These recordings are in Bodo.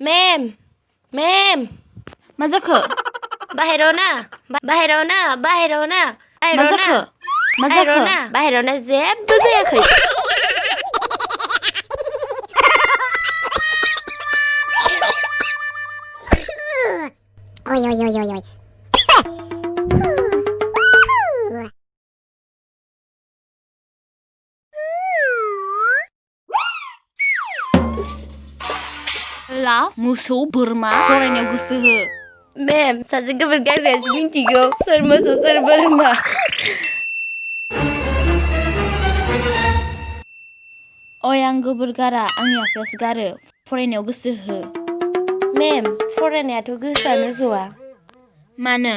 मेम मेम मा जाखो? बाहेराव ना बाहेराव ना बाहेराव ना मा जाखो? मा जाखो? बाहेराव ना जेबो जायाखै। Oi, oi, oi, oi, oi. ला मोसौ बोरमा फरायनायाव गोसो हो। मेम सासे गोबोर गारग्रायासो मिन्थिगौ सोर मोसौ सोर बोरमा। ओइ आं गोबोर गारा आंनि आफायासो गारो फरायनायाव गोसो हो। मेम फरायनायाथ' गोसोआनो ज'आ। मानो?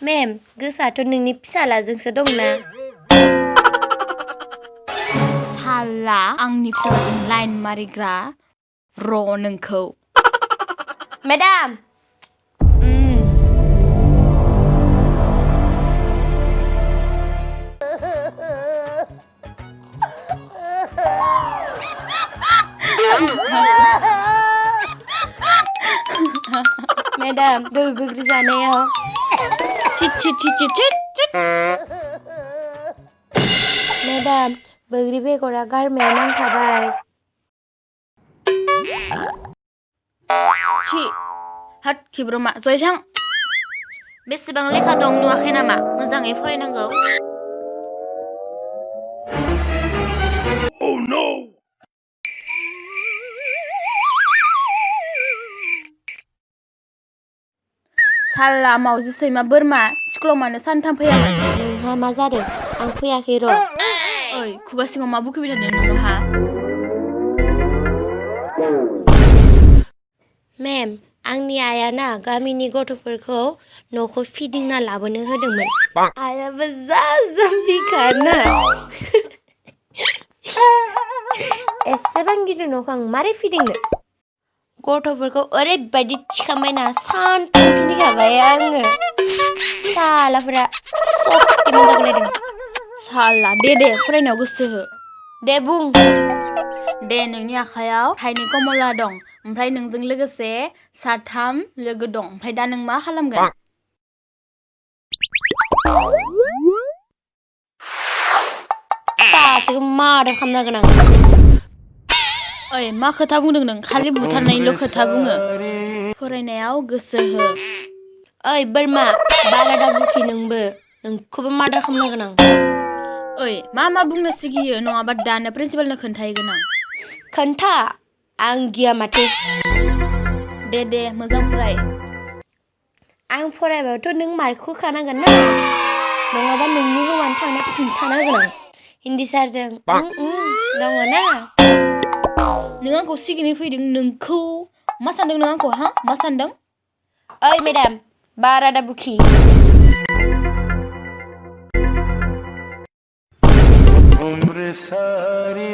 मेम गोसोआथ' नोंनि फिसालाजोंसो दंना। साला आंनि फिसालाजों लाइन मारिग्रा र' नोंखौ। मेडाम मेडाम दहाय बैग्रि जानायाव cheat cheat cheat cheat cheat cheat madam बैग्रि बेगरा गारमायाव नांथाबाय। छी हाट खिब्रमा जय थां। बेसेबां लेखा दं नुवाखै नामा? मोजाङै फरायनांगौ। Oh no! साला मावजि सैमा बोरमा स्कुलाव मानो सानथाम फैयामोन? नोंहा मा जादों? आं फैयाखै र'। ओइ खुगा सिङाव मा बुखुबाय थादों नोंहा? मेम आंनि आइया ना गामिनि गथ'फोरखौ न'खौ फिदिंना लाबोनो होदोंमोन। आइयाबो जा जाम्बिखा ना। एसेबां गिदिर न'खौ आं मारै फिदिंनो? गथ'फोरखौ ओरैबायदि थिखांबायना सानथाम फिदिंखाबाय आङो। सालाफोरा सक्ति मोनजागुलायदों। साला दे फरायनायाव गोसो हो। दे बुं। दे नोंनि आखायाव थाइनै कमला दं ओमफ्राय नोंजों लोगोसे साथाम लोगो दं ओमफ्राय दा नों मा खालामगोन? सासेखौ मार्डार खालामनांगोन आं। ओइ मा खोथा बुंदों नों? खालि बुथारनायनिल' खोथा बुङो। फरायनायाव गोसो हो। ओइ बोरमा बारा दा बुखि नोंखौबो मार्डार खालामनांगोन आं। ओइ मा बुंनो सिगियो नङाबा दानो प्रिन्सिपालनो खोन्थाहैगोन आं। खोन्था आं गिया माथो। दे मोजां फराय। आं फरायबाथ' नों मार्कखौ होखानांगोन ना नङाबा नोंनि हौवानो थांना खिन्थानांगोन आं। हिन्दी सारजों दङ ना। नों आंखौ सिगिनो फैदों नोंखौ मा सानदों नों आंखौ हा मा सानदों? ओइ मेडाम बारा दा बुखि। उम्र सारी